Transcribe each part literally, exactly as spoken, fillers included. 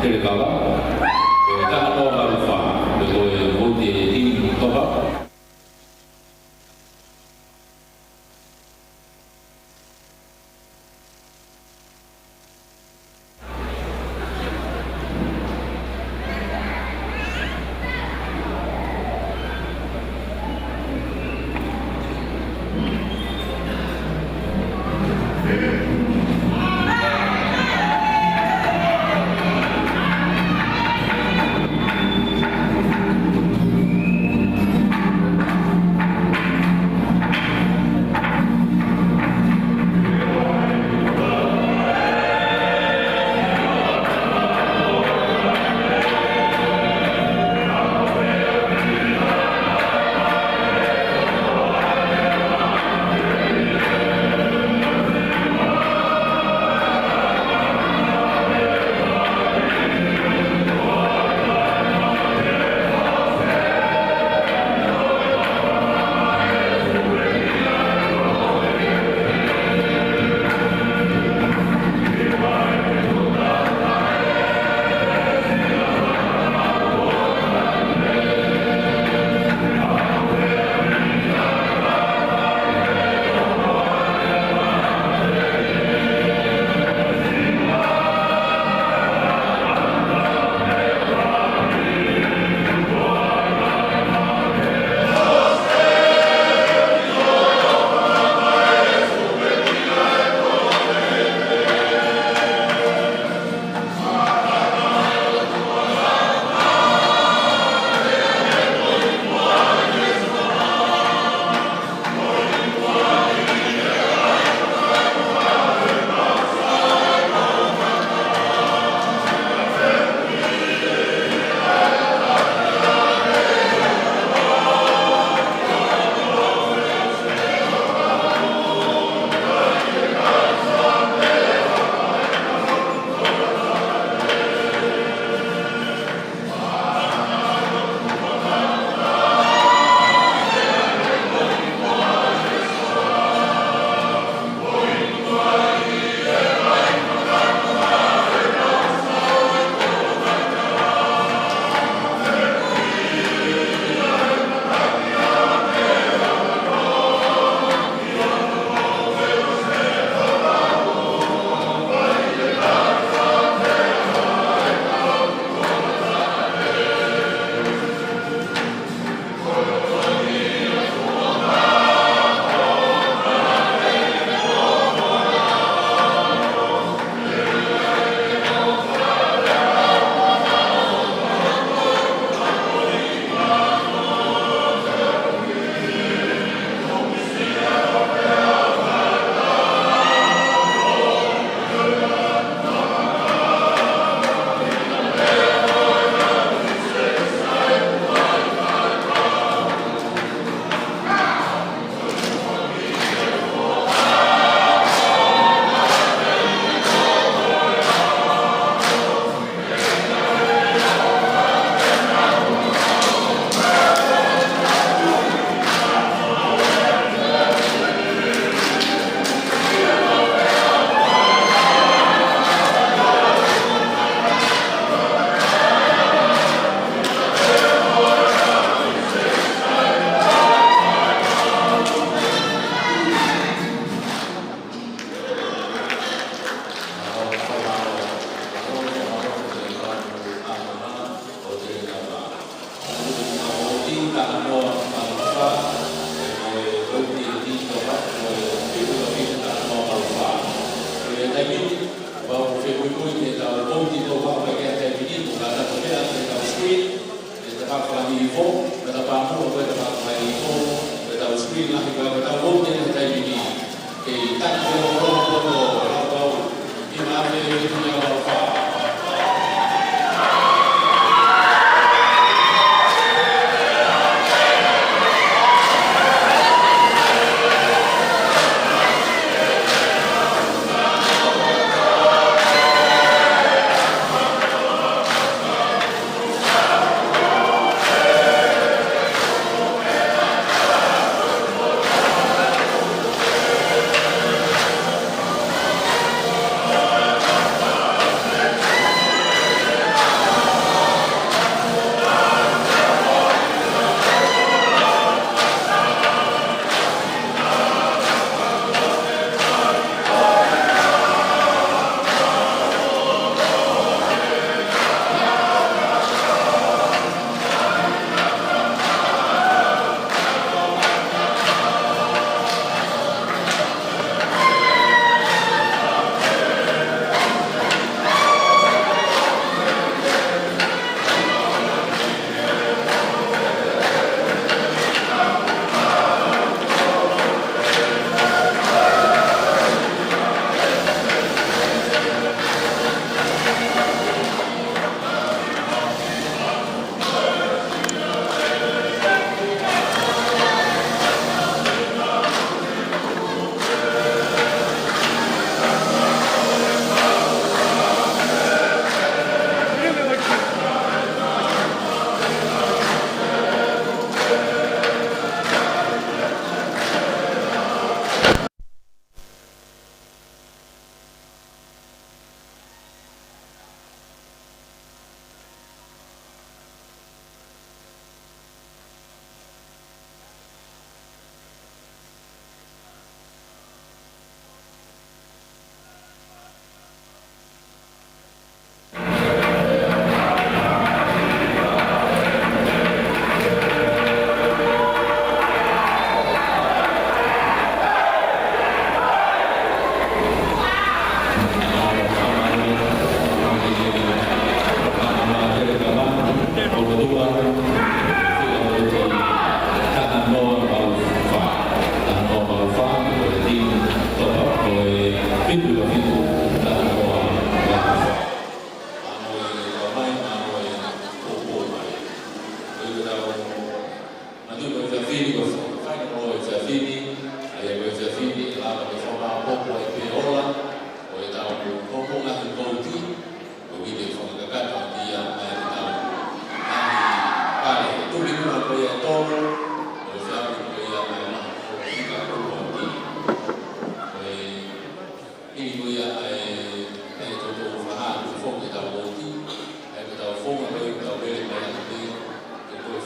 Pelekava, ʻe taha noa valu fā, pe ko e vouti ʻe Timi Toha.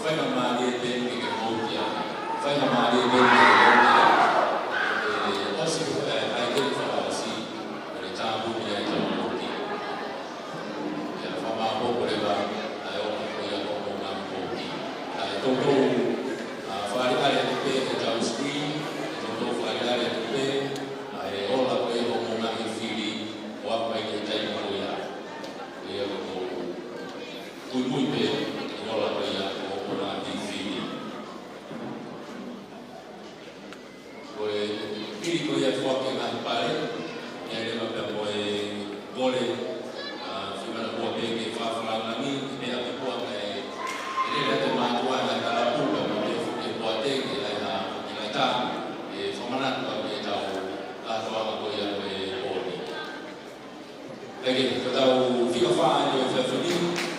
Faingamālie pē ke ke moutia. Faingamālie pē ke ke moutia. ʻE, ʻosi, ʻe, ʻai ke fakaʻosi, ʻe tāpuni ai tau mouti. ʻIa, fakamāʻopoʻopo leva, ʻa e ʻofa ko ia ko hoʻomou ngaahi mouti. ʻA e toutou, ʻa, fakaʻaliʻali atu pē he tau screen, ʻe toutou fakaʻaliʻali atu pē, ʻa e ola ko ia hoʻomou ngaahi fili, ʻo aʻu mai ki he taimi ko ia. Ko ia ko hoʻomou muimui pē, ʻi he ola ko ia hoʻomou ngaahi fili. Ko e fili ko ia ʻe foaki ʻe he ngaahi pale, ʻe lava pē mo e kole, ʻa, fai manatuʻa pē ke fakafakalangani, ʻi he meʻa ko ia ʻoku ʻi ai, ʻe lele atu e mātuʻa ʻi he kalapu, pea mo e foki e poate, ke ʻi ai ha, ke ʻi ai ha, ʻe fakamanatu atu ʻetau kātoanga ko ia ko e pō ni. Pea ko ʻetau fika fā ʻi he efiafi ni,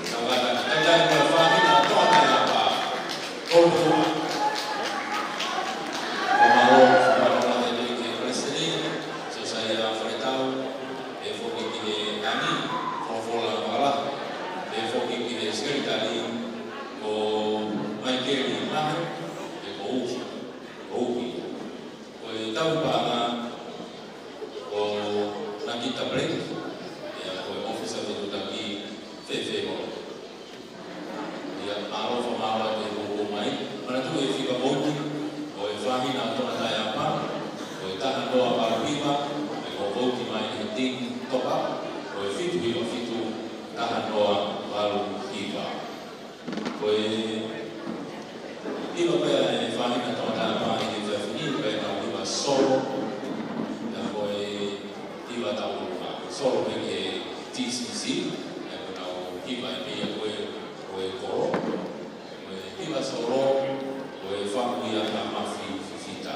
tau kātaki, tau kātaki mo e Fāmili Toʻa Taiapa. Tolu. Fakamālō, fakamālō lahi atu ki he Palesiteni, Siosaia Faletau, pehē foki ki he Ani, Folofola Makalahi, pehē foki ki he Sekelitali, ko Maikeli Mahe, pea ko Uki, ko Uki. Ko e tauhi paʻanga ko Nakita Blake, ʻa ia ko e ʻōfisa fetuʻutaki fefeho. ʻIa, mālō fakamālō atu he kuo mou ʻomai. Manatuʻi e fika vouti, ko e Fāmili Toʻa Taiapa, ko e taha noa valu hiva, pea kuo vouti mai he team top up, ko e fitu hiva fitu, taha noa valu hiva. Ko e hiva pē ʻa e Fāmili Toʻa Taiapa ʻi he efiafi ni, ko e tau hiva solo, ʻa ia ko e hiva tau hiva solo pē ki he T C C, ʻa ia ko ʻetau hiva ʻe pē ia ko e, ko e kolo. Ko e hiva solo, ko e famu ia ka mafi fifita.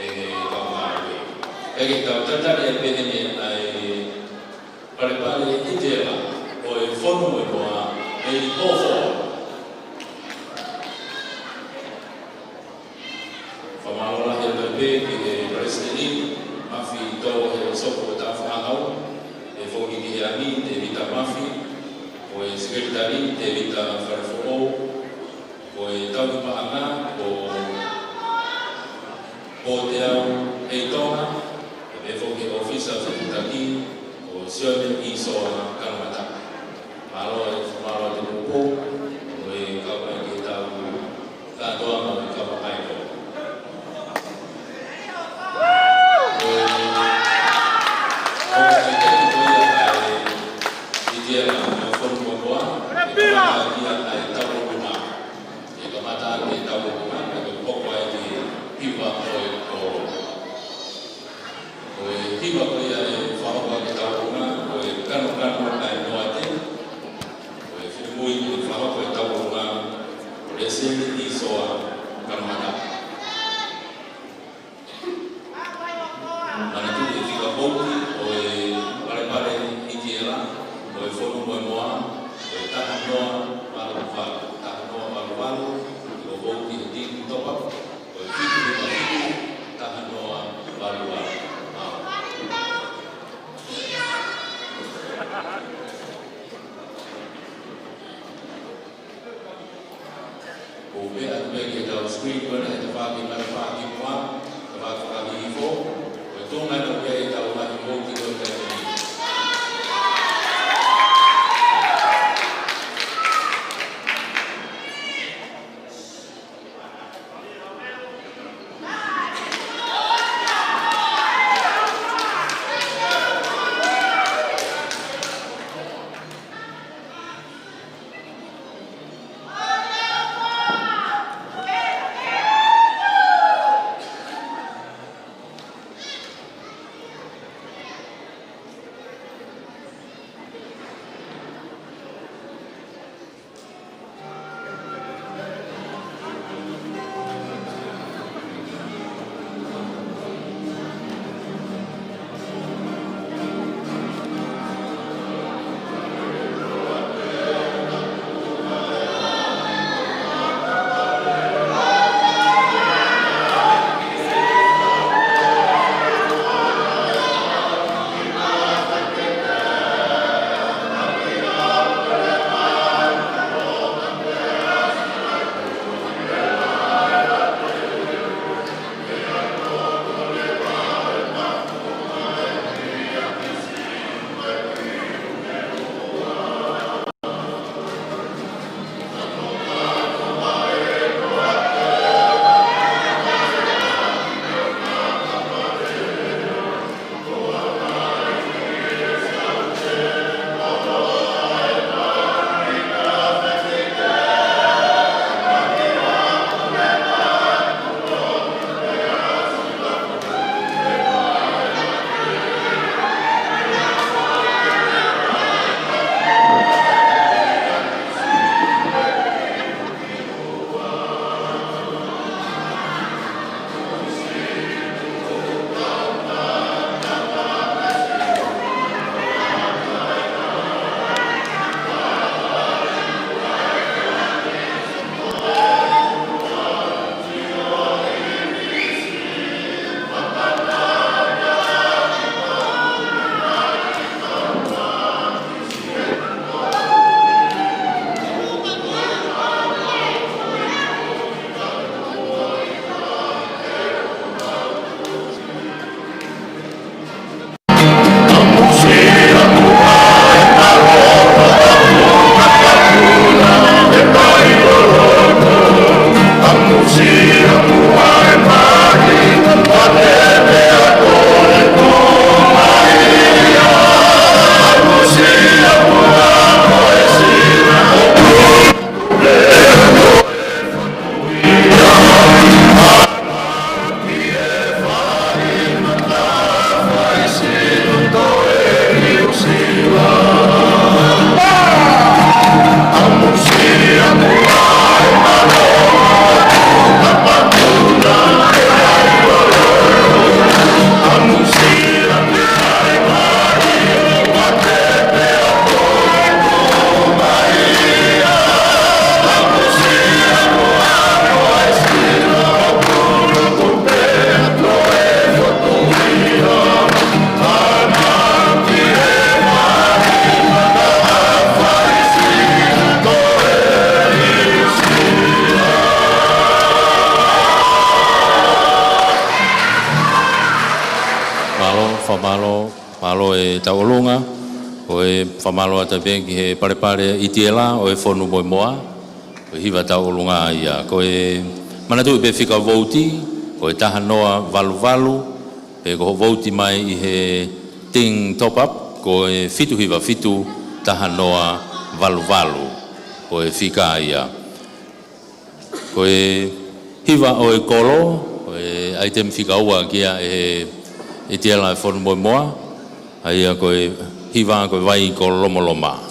ʻe he kau ngāue. Kae kehe, tau tatali ai pē heni ʻa e palepale ʻi he ʻitela ʻo e fonu ʻo e moa ʻi Hōfoa. Fakamālō lahi atu pē ki he Palesiteni, Mafi Tō, he ʻōsopo ʻo e Tāufaʻāhau, pehē foki ki he Ani, Tēvita Mafi, ko e Sekelitali, Tēvita Falefoʻou, ko e Tauhi Paʻanga, ko Pōteau Heitonga, pehē foki ki he ʻŌfisa Fefakitaki, ko Sione Isoa Kalamata. Mālō e, mālō e poupou, ko e Fonu Moemoa, ʻe kamata ia ʻa e tauʻolunga. ʻE kamata ʻa e tauʻolunga, ʻe hoko ai ki he hiva ʻo e kolo. Ko e hiva ko ia ʻe fakahoko ʻaki e tauʻolunga, ko e Kanokano ʻa e Noate. Ko e finemui ʻe fakahoko e tauʻolunga, ko Lesieli Isoa Kanohata. Manatuʻi e fika vouti ʻo e Palepale ʻItiela, ʻo e Fonu Moemoa, ko e taha noa valu valu, taha noa valu valu, ʻi hoʻo vouti he timi top up, ko e fitu hiva fitu, taha noa valu valu. Mālō. ʻOku ou pehē atu pē ki heʻetau screen ko ena he tafaʻaki, tafaʻaki muʻa, tafaʻaki fakahihifo, ko e tuʻunga ena ʻoku ʻi ai ʻetau ngaahi vouti ko ē he taimi ni. Mālō, fakamālō, mālō e tauʻolunga, ko e fakamālō atu pē ki he Palepale ʻItiela ʻo e Fonu Moemoa, ko e hiva tauʻolunga ia. Ko e manatuʻi pē fika vouti, ko e taha noa valu valu, pea ko hoʻo vouti mai ʻi he timi top up, ko e fitu hiva fitu, taha noa valu valu. Ko e fika ia. Ko e hiva ʻo e kolo, ko e ʻaitemi fika ua kia ʻItiela Fonumoemoa, ʻa ia ko e hiva ko e Vai Kolomoloma.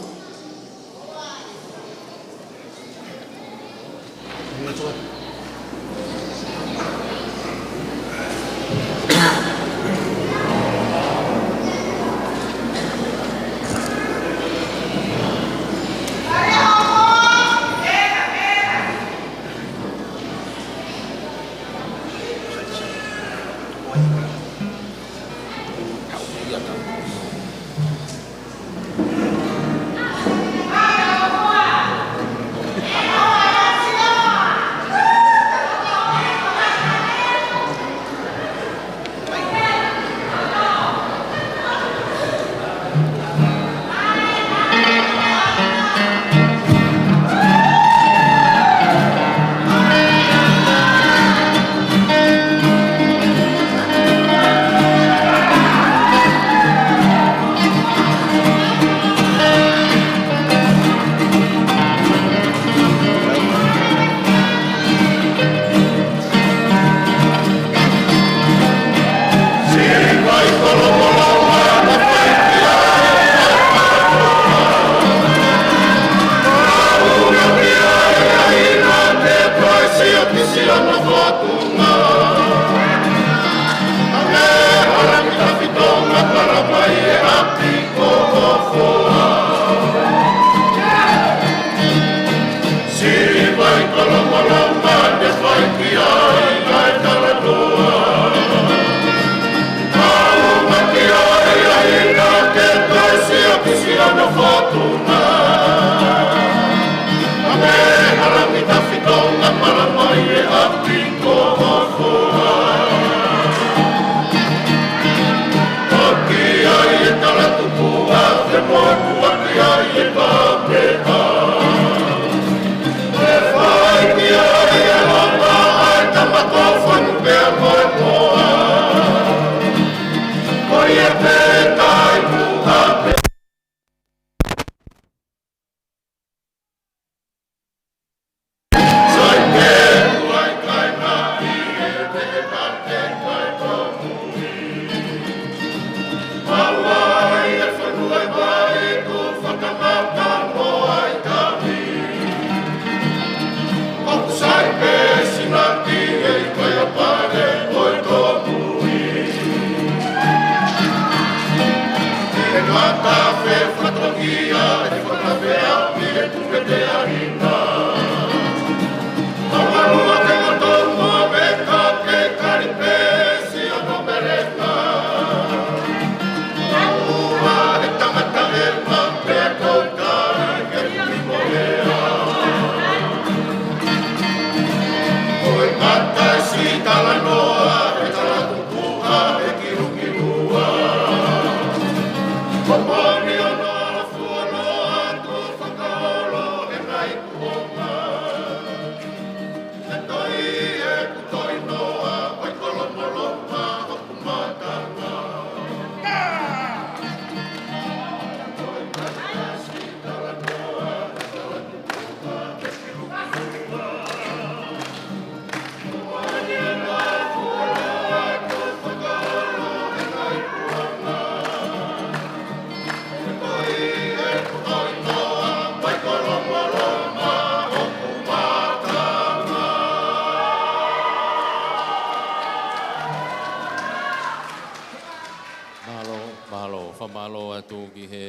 Mālō, mālō, fakamālō atu ki he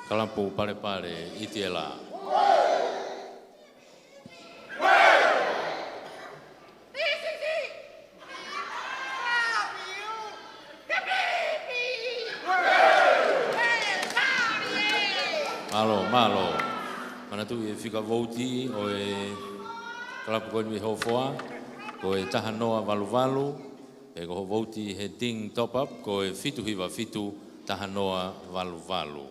kalapu Palepale ʻItiela. Mālō, mālō. Manatuʻi e fika vouti ʻo e kalapu ko eni mei Hofoa, ko e taha noa valu valu, ʻe ko hoʻo vouti he Ting Top Up, ko e fitu hiva fitu taha noa valu valu.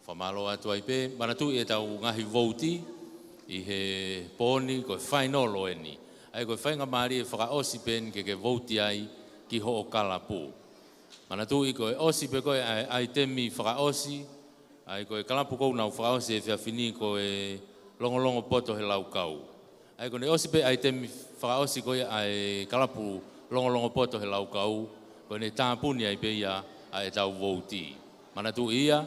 Fakamālō atu ai pē, manatuʻi ʻetau ngaahi vouti ʻi he pō ni ko e fainolo eni. ʻA ia ko e faingamālie fakaʻosi pē eni ke ke vouti ai ki hoʻo kalapu. Manatuʻi ko e ʻosi pē ko ē ʻa e ʻaitemi fakaʻosi, ʻa ia ko e kalapu ʻoku nau fakaʻosi he efiafi ni ko e Longolongo Poto he Laukau. ʻA ia ko ʻene ʻosi pē ʻaitemi fakaʻosi ko ia ʻa e kalapu Longolongo Poto he Laukau, ko ʻene tāpuni ai pē ia ʻa ʻetau vouti. Manatuʻi ia,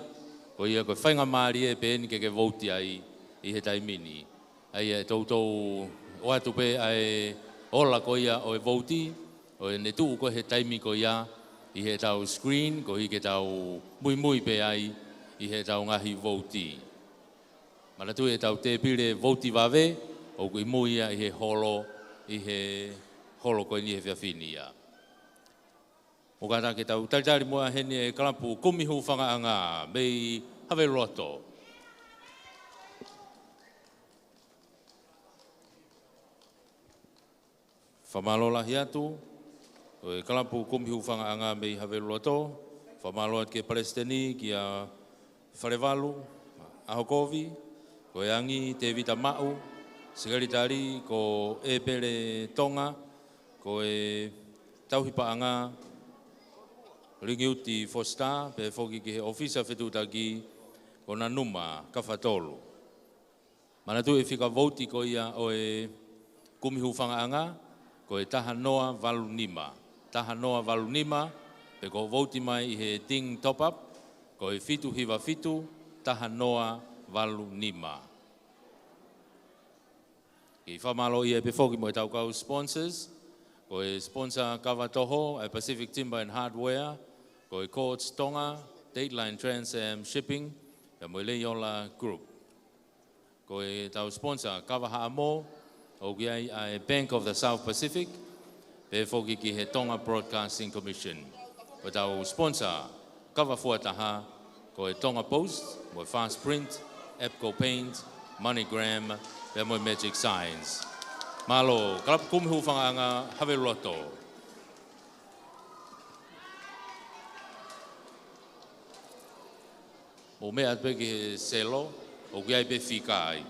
ko ia ko e faingamālie pē eni ke ke vouti ai ʻi he taimi ni. ʻA ia ʻe toutou ʻoatu pē ʻa e ola ko ia ʻo e vouti, ʻo ʻene tuʻu ko ē he taimi ko ia ʻi heʻetau screen, koeʻuhi ke tau muimui pē ai ʻi heʻetau ngaahi vouti. Manatuʻi ʻetau tēpile vouti vave, ʻoku ʻi mui ia ʻi he holo, ʻi he holo ko eni he efiafi ni ia. Mou kātaki ke tau talitali muʻa heni e kalapu kumi hūfangaʻanga mei Haveluloto. Fakamālō lahi atu, ʻo e kalapu kumi hūfangaʻanga mei Haveluloto, fakamālō atu ki he palesiteni, kia Falevalu ʻAhokovi, ko e angi Tēvita Maʻu, sekelitali ko ʻEpele Tonga, ko e tauhi paʻanga Lingiuti Fositā, pea foki ki he ʻofisa fetuʻutaki ko Nanuma Kafatolu. Manatuʻi e fika vouti ko ia ʻo e kumi hūfangaʻanga, ko e taha noa valu nima. Taha noa valu nima, pe ko e vouti mai ʻi he ding top up, ko e fitu hiva fitu, taha noa valu nima. Ke fakamālō ia pē foki mo ʻetau kau sponsors, ko e sponsor kava toho ʻa e Pacific Timber and Hardware, ko e Courts Tonga, Dateline Trans Am Shipping, pea mo e Leiola Group. Ko ʻetau sponsor kava haʻamo, ʻoku ʻi ai ʻa e Bank of the South Pacific, pea foki ki he Tonga Broadcasting Commission. Ko ʻetau sponsor kava fuataha, ko e Tonga Post, mo e Fast Print, Epco Paint, MoneyGram, pea mo e Magic Signs. Mālō, kalapu kumi hūfangaʻanga Haveluloto. Mou meʻa atu pē ki he selo, ʻoku ʻi ai pē fika ai.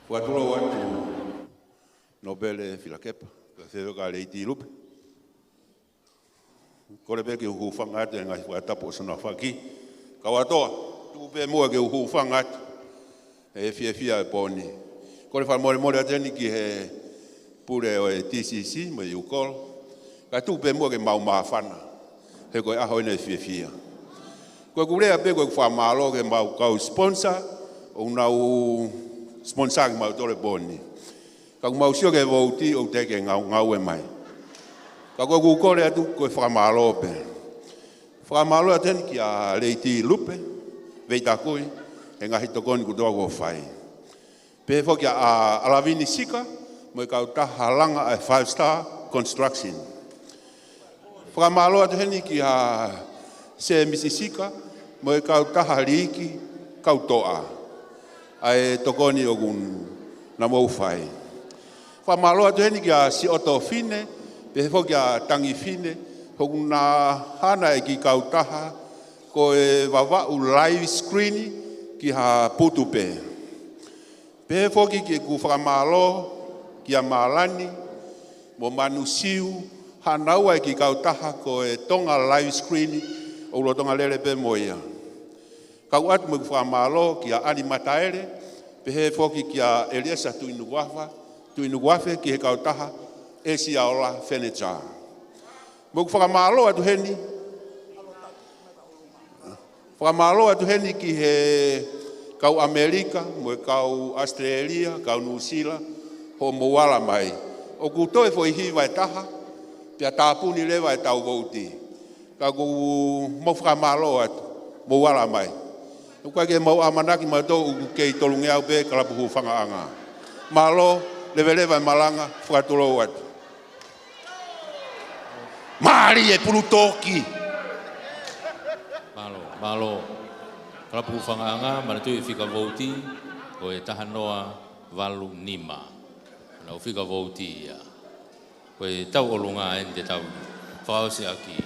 Fakatulou atu Nōpele Filakepa, pea fefeka Leiti Lupe. Kole pē ke u hūfanga atu he ngaahi fakatapu ʻosi hono aofaki. Kau ʻAtoa, tuku pē muʻa ke u hūfanga atu he fiefia ʻo e pō ni. Kole fakamolemole atu heni ki he pule ʻo e T C C mo e Iukolo. Kae tuku pē muʻa ke mau māfana he ko e ʻaho eni ʻo e fiefia. Ko ʻeku lea pē ko ʻeku fakamālō ki heʻemau kau sponsor, ʻoku nau sponsor kimautolu he pō ni. Ka ʻoku mau sio ki he vouti ʻoku teʻeki ke ngaungaue mai. Ka ko ʻeku kole atu ko e fakamālō pē. Fakamālō atu heni kia Leiti Lupe Veitakui he ngaahi tokoni kotoa kuo fai. Pehē foki kia ʻAlavini Sika mo e kautaha langa ʻa e Five Star Construction. Fakamālō atu heni kia Sēmisi Sika mo e kautaha liiki kautoʻa ʻa e tokoni ʻoku nau fai. Fakamālō atu heni kia Sioto Fine, pehē foki kia Tangi Fine, ʻoku nau hanga ʻe he kiʻi kautaha ko e Vavaʻu live screen ki ha putu pē. Pehē foki ke u fakamālō kia Mālani mo Manusiu, hanaua e kiʻi kautaha ko e Tonga live screen ʻoku lolotonga lele pē mo ia. Kau atu mo ʻeku fakamālō kia ʻAni Mataele, pehē foki kia ʻEliesa Tuʻinukuafa, Tuʻinukuafe ki he kautaha ʻĒsia Ola Furniture. Mo ʻeku fakamālō atu heni, fakamālō atu heni ki he kau ʻAmelika, mo e kau ʻAositelēlia, kau Nuʻusila, hoʻomou ala mai. ʻOku toe foʻi hiva ʻe taha, pea tāpuni leva ʻetau vouti. Ka ʻoku mau fakamālō atu, mou ala mai. ʻOku ʻikai ke mau ʻamanaki mautolu ʻoku kei tolungeau pē kalapu hūfangaʻanga. Mālō, leveleva e malanga, fakatulou atu. Mālie e pulutoki. Mālō, mālō. Kalapu hūfangaʻanga, manatuʻi e fika vouti, ko e taha noa valu nima. Nau fika vouti ia. Ko e tau ʻolunga eni te tau fakaʻosi ʻaki.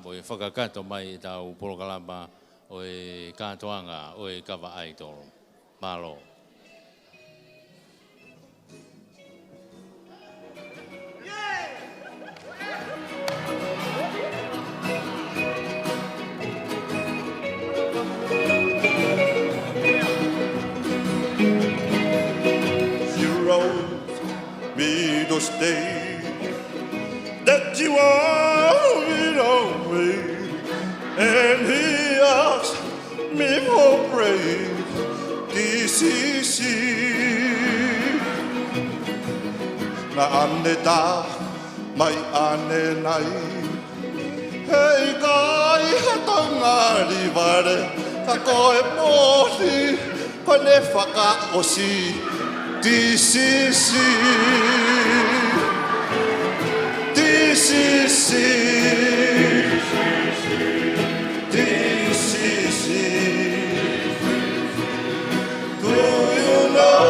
Ko e fakakakato mai ʻetau polokalama ʻo e kātoanga ʻo e kava ʻaitolo. Mālō. You wrote me to stay, that you are me no way, and he asked me for praise. This is it. Naʻa ne tā mai ʻanenai: He ʻikai ha tau ngali vale, ka ko e moʻoni, ko ʻene fakaʻosi. This is it. This is it. This is it. Do you know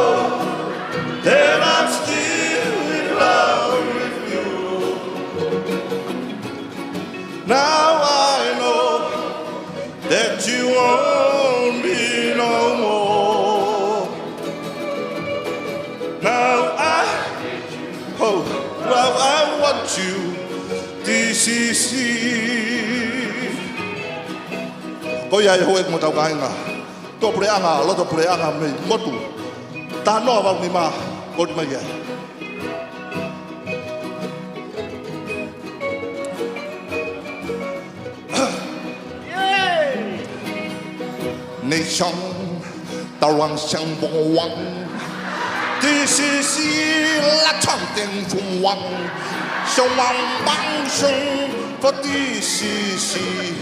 that I'm still in love with you? Now I know that you want me no more. Now I, oh, now I want you. This is it. Ko ia e houʻeiki mo hotau kāinga, tuʻapuleʻanga, loto puleʻanga mei motu. Taha noa valu nima, ʻoatu mai ai. Nation, tauang siang bong wang. This is it, la chang ting fung wang. Siang wang bang siang, for this is it,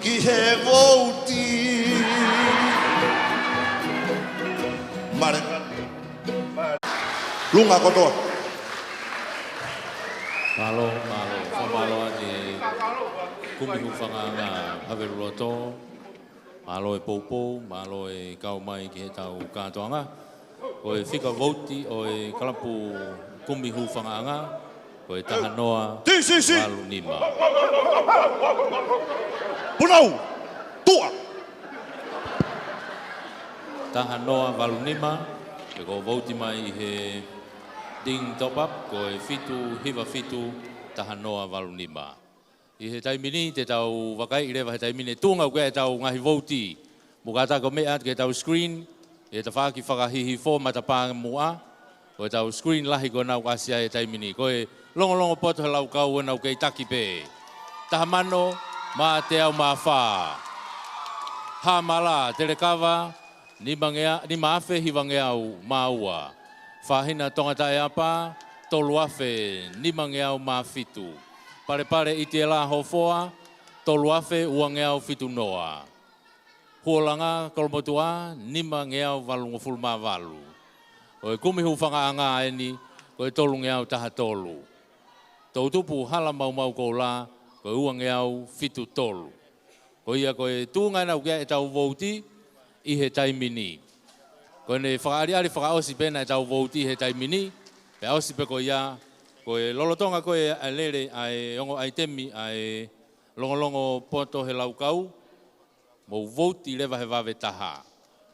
ki he vouti. Mālō. Lunga kotoa. Mālō, mālō. Fakamālō atu ki he kumi hūfangaʻanga Haveluloto. Mālō e poupou, mālō e kau mai ki heʻetau kātoanga. Ko e fika vouti ʻo e kalapu kumi hūfangaʻanga, ko e taha noa valu nima. Punau, tuʻa. Taha noa valu nima, pea kuo vouti mai ʻi he ding top up, ko e fitu hiva fitu, taha noa valu nima. ʻI he taimi ni, te tau vakaiʻi leva he taimi ni, tuʻunga ʻoku ʻi ai ʻetau ngaahi vouti. Mou kātaki ʻo meʻa atu ki heʻetau screen, ʻi he tafaʻaki fakahihifo matapā muʻa ʻo ʻetau screen lahi ko ena ʻoku ʻasi ai he taimi ni. Ko e Longolongo Poto he Laukau ʻoku nau kei taki pē. Taha mano mā teau mā fā. Haʻamala, Telekava, nima ngea-, nima afe hiva ngeau mā ua. Fahina Tongataʻeapa, tolu afe nima ngeau mā fitu. Palepale ʻItiela Hofoa, tolu afe ua ngeau fitu noa. Huolanga Kolomotuʻa, nima ngeau valungofulu mā valu. Ko e kumi hūfangaʻanga eni, ko e tolu ngeau taha tolu. Toutupu Hala Maumau Koula, ko e ua ngeau fitu tolu. Ko ia ko e tuʻunga ena ʻoku ʻi ai ʻetau vouti ʻi he taimi ni. Ko ʻene fakaʻaliʻali fakaʻosi pē ena ʻetau vouti ʻi he taimi ni, pea ʻosi pē ko ia, ko e lolotonga ko ē ʻa e lele ʻa e ongo ʻaitemi ʻa e Longolongo Poto he Laukau, mou vouti leva he vave taha.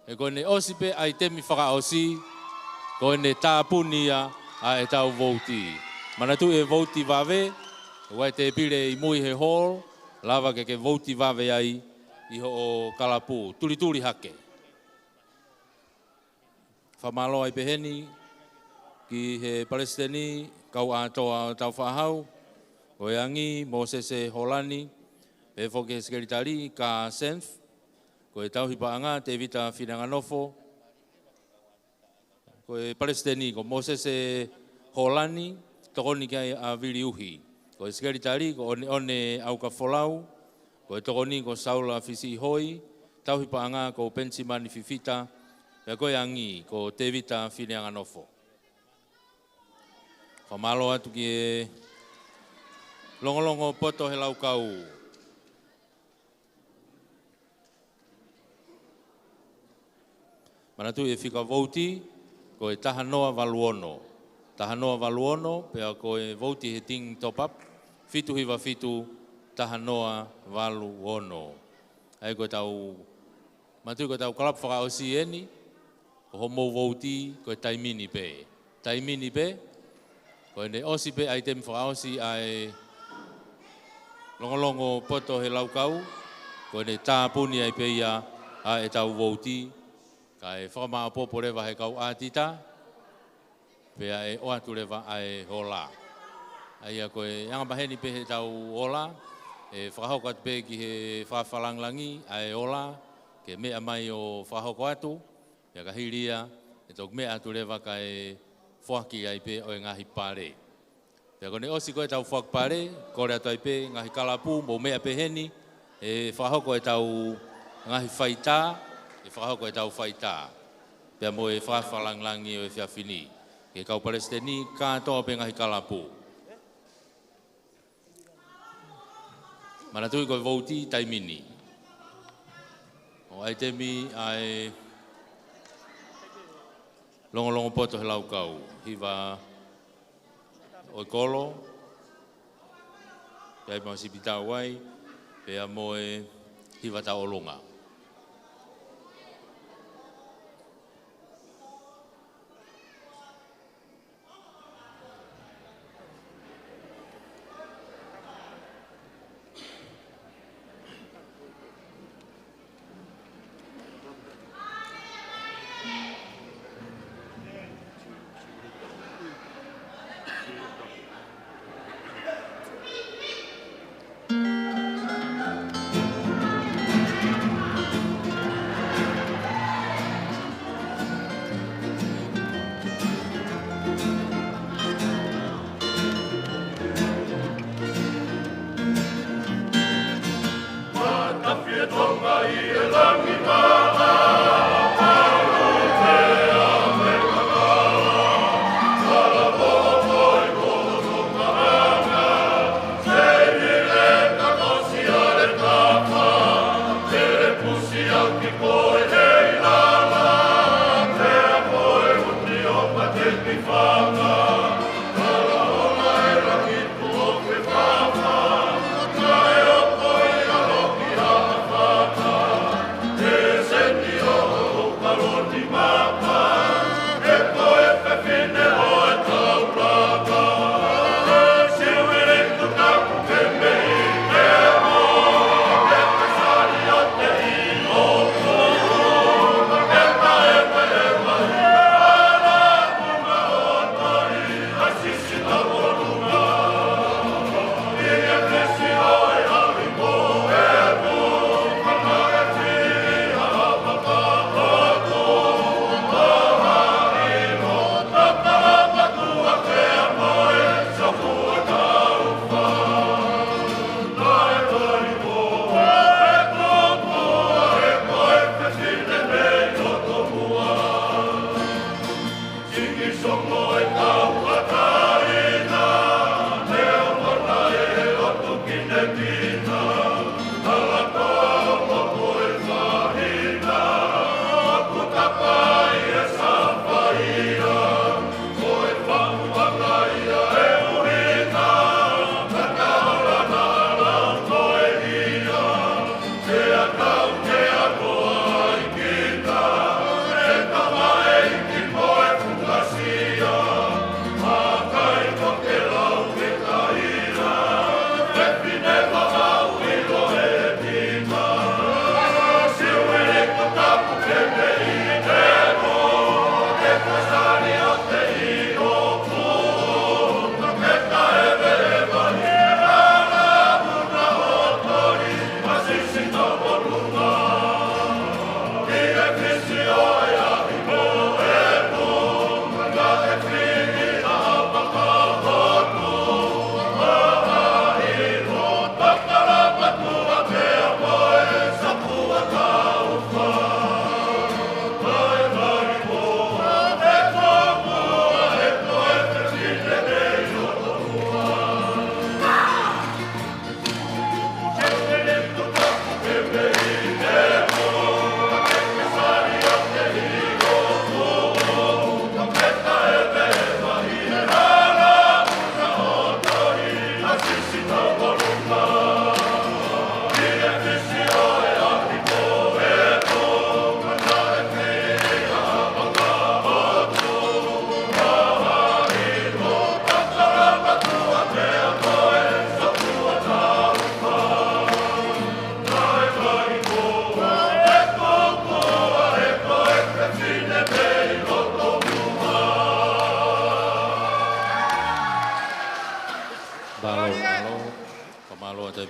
He ko ʻene ʻosi pē ʻaitemi fakaʻosi, ko ʻene tāpuni ia ʻa ʻetau vouti. Manatuʻi e vouti vave, ʻoku ʻi ai e tēpile ʻi mui he hall, lava ke ke vouti vave ai ʻi hoʻo kalapu. Tulituli hake. Fakamālō ai pehē ni ki he Palesiteni, kau ʻātoa ʻo Taufaʻahau, ko e Angi Mōsese Holani, pehē foki ki he Sekelitali, Ka Senf, ko e Tauhi Paʻanga, Tevita Fineanganofo, ko e Palesiteni, ko Mōsese Holani, tokoni ki ai ʻa Vili Uhi. Ko e Sekelitali, ko ʻOneʻone ʻAukafolau, ko e tokoni ko Saula Fisiʻihoi, Tauhi Paʻanga ko Penisimani Fifita, pea ko e Angi ko Tevita Fineanganofo. Fakamālō atu ki he Longolongo Poto he Laukau. Manatuʻi e fika vouti, ko e taha noa valu ono. Taha noa valu ono, pea ko e vouti he ding top up, fitu hiva fitu, taha noa valu ono. ʻA ia ko ʻetau, manatuʻi ko ʻetau kalapu fakaʻosi eni, ko hoʻomou vouti ko e taimi ni pē. Taimi ni pē, ko ʻene ʻosi pē ʻaitemi fakaʻosi ʻa e Longolongo Poto he Laukau, ko ʻene tāpuni ai pē ia ʻa ʻetau vouti, kae fakamāʻopoʻopo leva he kau ʻātita, pea ʻe ʻoatu leva ʻa e ola. ʻA ia ko e anga maheni pē heʻetau ola, ʻe fakahoko atu pē ki he fakafalangilangi ʻa e ola, ke meʻa mai ʻo fakahoko atu, pea ka hili ia, ʻe toki meʻa atu leva kae foaki ai pē ʻo e ngaahi pale. Pea ko ʻene ʻosi ko ʻetau foaki pale, kole atu ai pē ngaahi kalapu, mou meʻa pē heni, ʻe fakahoko ʻetau ngaahi faitā, ʻe fakahoko ʻetau faitā. Pea mo e fakafalangilangi ʻo e efiafi ni. Ki he kau palesiteni, kātoa pē ngaahi kalapu. Manatuʻi ko e vouti taimi ni. ʻO ʻaitemi ʻa e Longolongo Poto he Laukau. Hiva ʻo e kolo, pea mo e sipi tauʻai, pea mo e hiva tauʻolunga.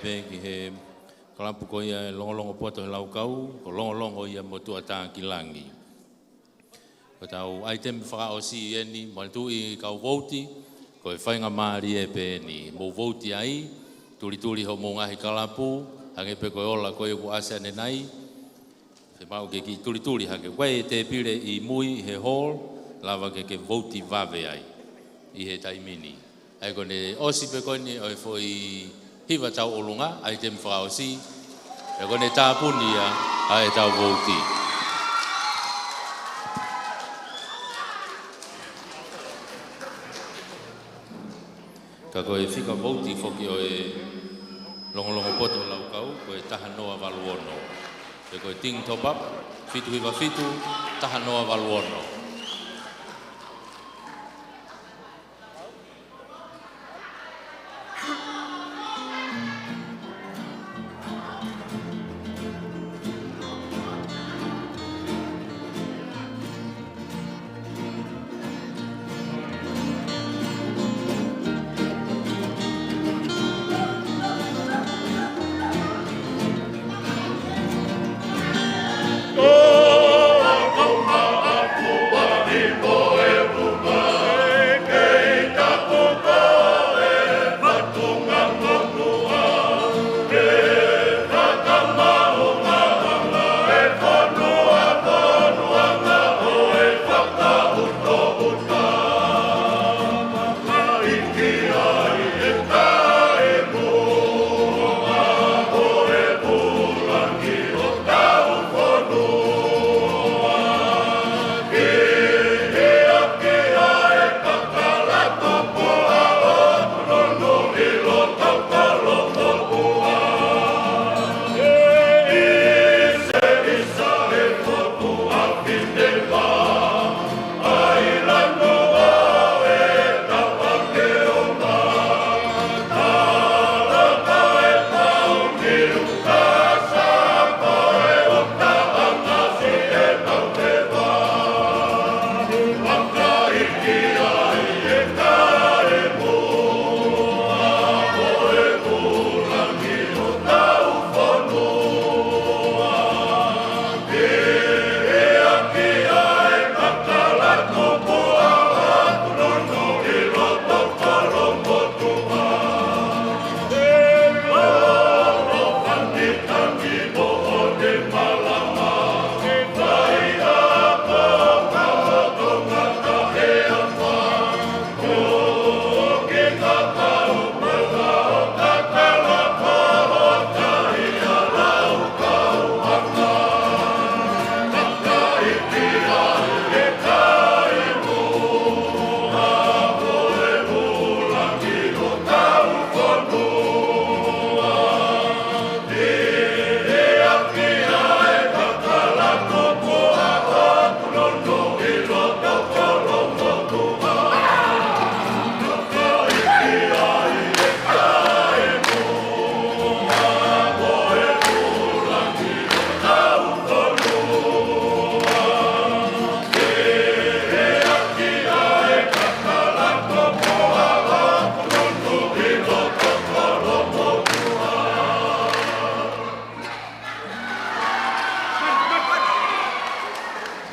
pē ki he kalapu ko ia e Longolongo Poto he Laukau, ko Longolongo ia Motuʻa Takilangi. Ko ʻetau ʻaitemi fakaʻosi eni, manatuʻi kau vouti, ko e faingamālie pē eni. Mou vouti ai, tulituli hoʻomou ngaahi kalapu, hangē pē ko e ola ko ia kuo ʻasi ʻanenai. Fiemaʻu ke kiʻi tulituli hake. Ko e tēpile ʻi mui he hall, lava ke ke vouti vave ai ʻi he taimi ni. ʻA ia ko ʻene ʻosi pē ko eni ʻo e foʻi hiva tauʻolunga, ʻaitemi fakaʻosi, ʻa ia ko ʻene tāpuni ia ʻa ʻetau vouti. Ka ko e fika vouti foki ʻo e Longolongo Poto Laukau, ko e taha noa valu ono. Pea ko e team top up, fitu hiva fitu, taha noa valu ono.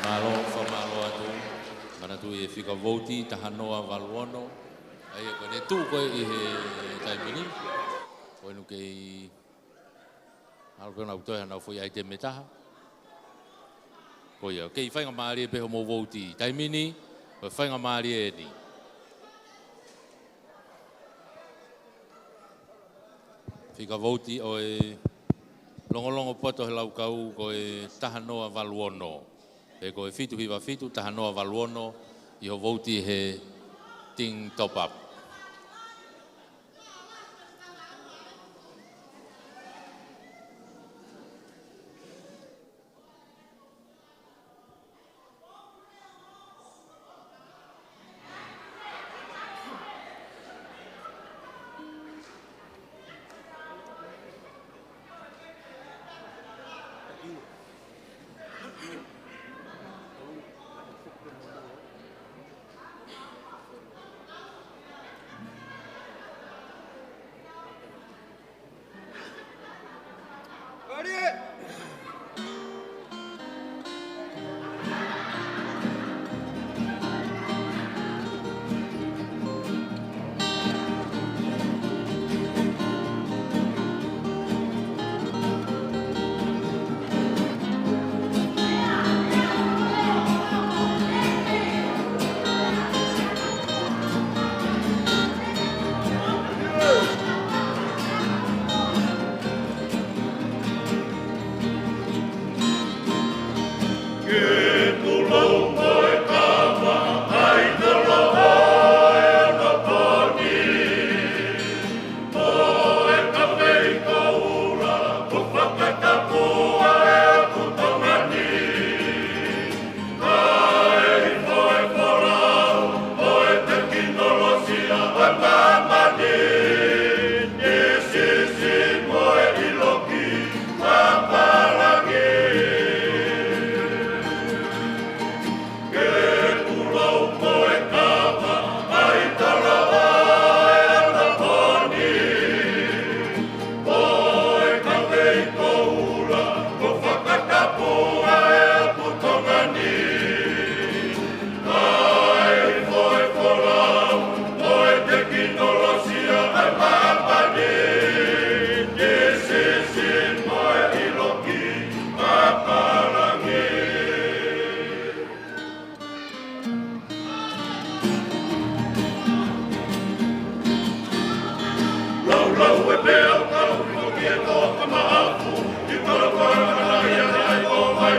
Mālō, fakamālō atu. Manatuʻi e fika vouti, taha noa valu ono. ʻA ia ko ʻene tuʻu ko ē ʻi he taimi ni. Ko ʻene kei ʻalu pē ʻo nau toe ʻenau foʻi ʻaitemi ʻe taha. Ko ia, kei faingamālie pē hoʻomou vouti. Taimi ni, ko e faingamālie eni. Fika vouti ʻo e Longolongo Poto he Laukau ko e taha noa valu ono. Pea ko e fitu hiva fitu, taha noa valu ono, ʻi hoʻo vouti he team top up.